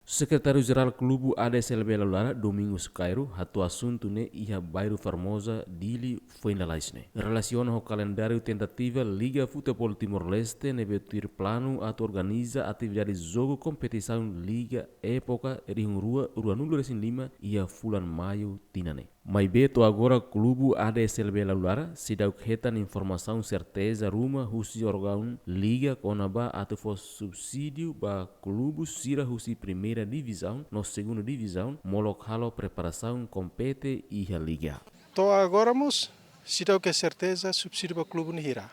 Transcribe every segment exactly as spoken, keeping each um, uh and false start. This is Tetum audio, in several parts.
Sekretáriu Jerál Klubu A D S L B Lalu Laran, Domingos Cairo, hato'o asuntu ne'e iha Bairru Formosa, Dili, foin lalais ne'e. Relasiona ho kalendáriu tentativa Liga Futeból Timor-Leste ne'ebé tuir planu atu organiza atividade jogu kompetisaun Liga époka rihun rua ruanulu-resin-lima iha fulan Maiu tinan ne'e. Maibé to'o agora klubu A D S L B Lalu Laran seidauk hetan informasaun serteza ruma husi órgaun Liga kona-ba atu fó subsídiu ba klubu sira husi Primeira Divizaun no Segunda Divizaun molok halo preparasaun kompete iha Liga. To'o agora mós seidauk iha serteza subsídiu ba klubu ne'e hira.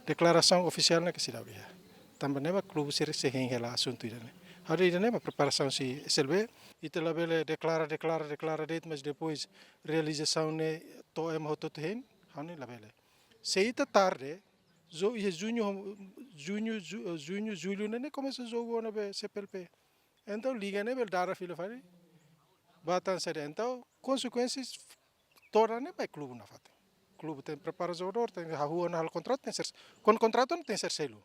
Deklarasaun ofisiál ne'e seidauk iha. Tanba ne'e mak klubu sira sei hein hela asuntu ida-ne'e. Ha'u dehan ida-ne'e mak preparasaun husi S L B, ita labele deklara, deklara, deklara de'it, mas depois realizasaun ne'e to'o ema hotu-hotu hein, ha'u hanoin labele. Se ita tarde, jo-, iha juñu, juñu, ju-, juñu, jullu ne'e, ne'e komesa jogu ona be C P L P. Entaun Liga ne'e bele dada fila fali ba tan saida. Entaun konsekuénsias todan ne'e ba klubu nafatin. Klubu tenke prepara jogadór, tenke hahú ona halo kontratu, tenke ser, kuandu kontratu tenke ser selu.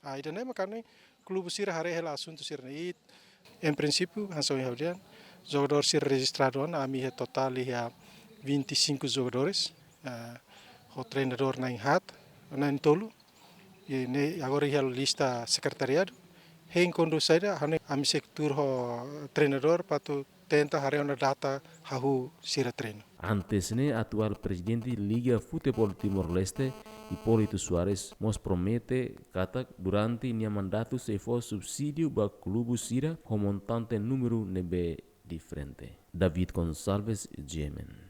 Ah, ida-ne'e mak ha'u hanoin klubu sira haree hela asuntu sira-ne'e. I, em princípio, hanesan ohin ha'u dehan, jogadór sira rejistradu ona, ami iha totál iha vinte e cinco jogadores, ah, ho treinadór na'in haat, na'in tolu. I ne'e agora iha lista sekretariadu. Hein kuandu saida, ha'u hanoin ami sei tuur ho treinadór para atu tenta haree ona data hahú sira treinu. Antes ne'e, atuál prezidente Liga Futeból Timor-Leste, Hipólito Soares, mós promete katak durante nia mandatu sei fó subsídiu ba klubu sira ho montante númeru ne'ebé diferente. David Gonçalves, G M N.